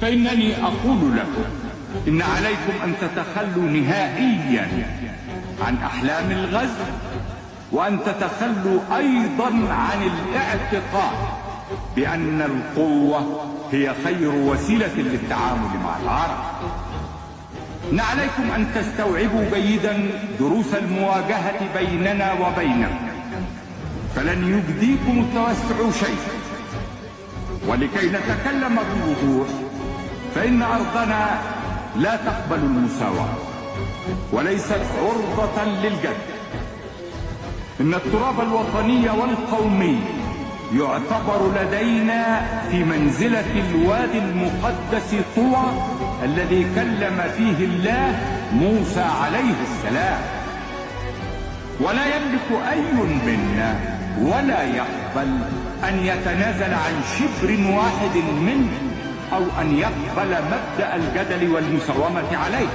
فإنني أقول لكم إن عليكم أن تتخلوا نهائيا عن أحلام الغزو، وأن تتخلوا أيضا عن الاعتقاد بأن القوة هي خير وسيلة للتعامل مع العرب. إن عليكم أن تستوعبوا جيدا دروس المواجهة بيننا وبينكم، فلن يجديكم التوسع شيئا. ولكي نتكلم بوضوح، فإن أرضنا لا تقبل المساواة وليست عرضة للجد. إن التراب الوطني والقومي يعتبر لدينا في منزلة الوادي المقدس طوى الذي كلم فيه الله موسى عليه السلام، ولا يملك أي منا ولا يقبل أن يتنازل عن شبر واحد منه أو أن يقبل مبدأ الجدل والمساومة عليه.